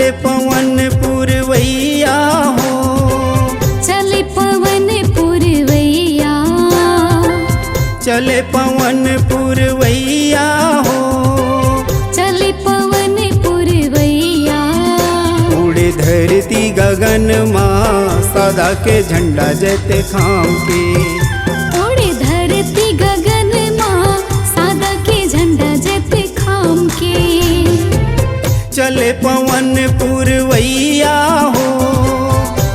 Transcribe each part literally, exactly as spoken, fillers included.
पवन पुरवैया हो। चले पवन पुरवैया। चले पवन पुरवैया हो। चले पवन पुरवैया। उड़े धरती गगन मा, सादा के झंडा जैते खाम के। उड़े धरती गगन मा, सादा के झंडा जैते खाम के। चले पवन पुरवैया हो।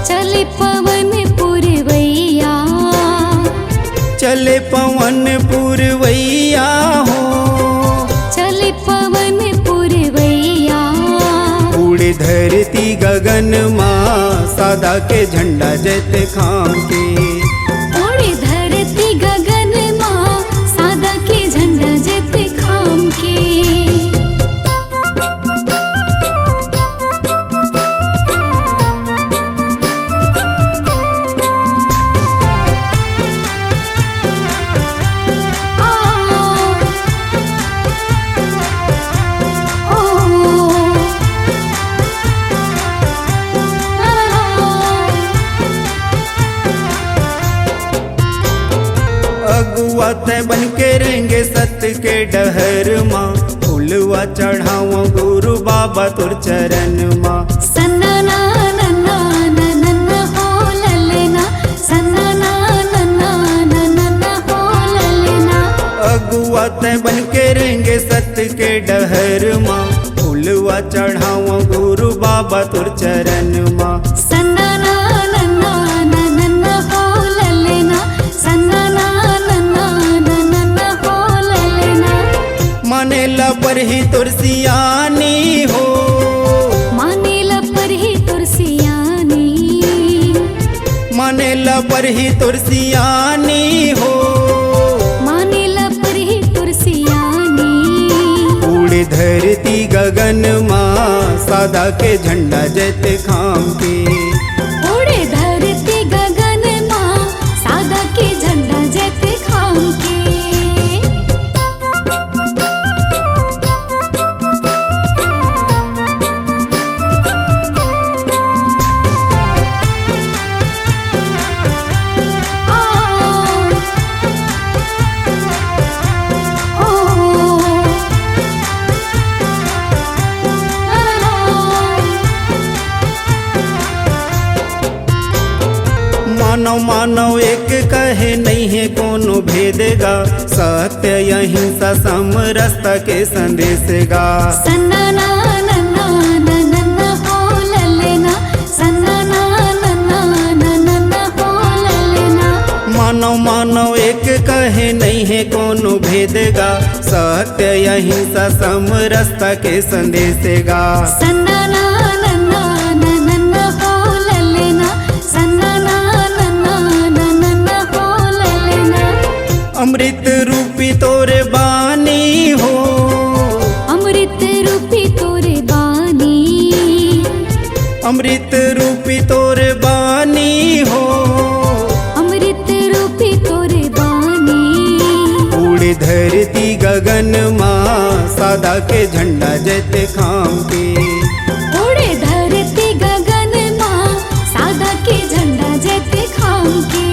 चले पवन पुरवैया। चले पवन पुरवैया हो। चले पवन पुरवैया। उड़े धरती गगन मा, सादा के झंडा जैते खाम के। उड़े धरती गगन मा, सादा के झंडा जैते खाम के। अगुवा तैं बन के रेंगे सत के डहर मा, फूलवा चढ़ावं गुरु बाबा तोर चरण मा। सन्ना ना नन्ना ना नन्ना हो ललना, सन्ना ना नन्ना ना नन्ना हो ललना। अगुवा तैं बन के रेंगे सत के डहर मा, फूलवा चढ़ावं गुरु बाबा तोर चरण मा। सन्ना ना नन्ना ना नन्ना हो ललना, सन्ना ना नन्ना ना नन्ना हो ललना। माने ला परही तोर सियानी हो। माने ला परही तोर सियानी। माने ला परही तोर सियानी हो। माने ला परही तोर सियानी। उड़े धरती गगन मा, सादा के झंडा जैते खाम के। उड़े धरती गगन मा, सादा के झंडा जैते खाम के। मानव मानव एक कहे, नइ हे कोनो भेद गा, सत्य अहिंसा समरसता के संदेश गा। सन्ना ना नन्ना ना नन्ना हो ललना, सन्ना ना नन्ना ना नन्ना हो ललना। मानव मानव एक कहे, नइ हे कोनो भेद गा, सत्य अहिंसा समरसता के संदेश गा। सन्ना ना नन्ना ना नन्ना हो ललना, सन्ना ना नन्ना ना नन्ना हो ललना। अमृत रूपी तोरे बानी हो। अमृत रूपी तोरे बानी। अमृत रूपी तोरे बानी हो। अमृत रूपी तोरे बानी। उड़े धरती गगन मा, सादा के झंडा जैते खाम के। उड़े धरती गगन मा, सादा के झंडा जैते खाम के।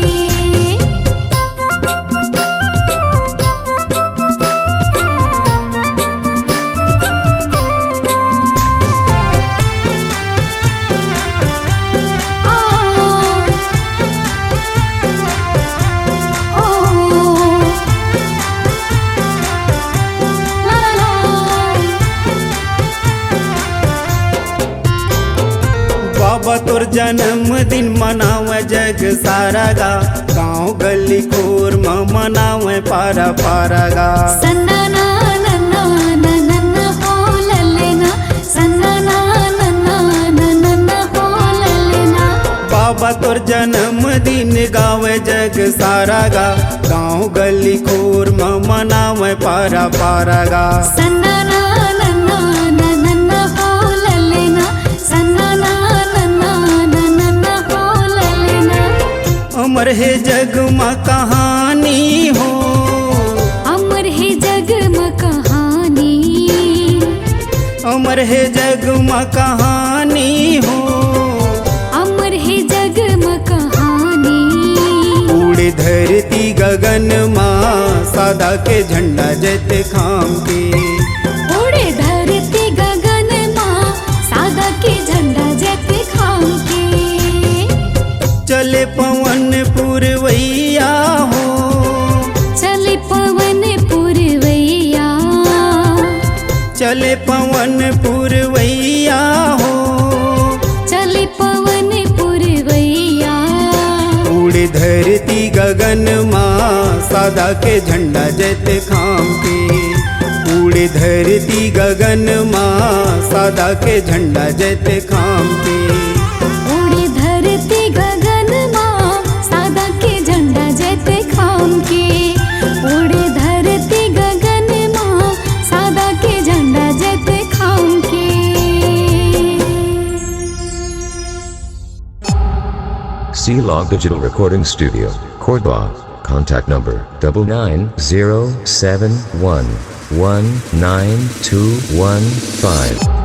बाबा तोर जन्मदिन मनावै जग सारा गा, गाँव गली खोर म मनावै पारा पारा गा। सन्ना ना नन्ना ना नन्ना हो ललना, सन्ना ना नन्ना ना नन्ना हो ललना। बाबा तोर जन्मदिन गावै जग सारा गा, गाँव गली खोर म मनावै पारा पारा गा। सन्ना ना नन्ना ना नन्ना हो ललना, सन्ना ना नन्ना ना नन्ना हो ललना। अमर हे जग म कहानी हो। अमर हे जग म कहानी। अमर हे जग म कहानी हो, अमर हे जग म कहानी। उड़े धरती गगन म सादा के झंडा जैते खाम के। उड़े धरती गगन म सादा के झंडा जैते खाम के। चले पवन पुरवैया हो, चले पवन पुरवैया। चले पवन पुरवैया हो, चले पवन पुरवैया। उड़े धरती गगन म सादा के झंडा जैते खाम के। उड़े धरती गगन म सादा के झंडा जैते खाम के। उड़े धरती गगन म सादा के झंडा जैते खाम के। उड़े धरती गगन म सादा के झंडा जैते खाम के। C Log Digital Recording Studio, Cordoba. Contact number double nine zero seven one one nine two one five.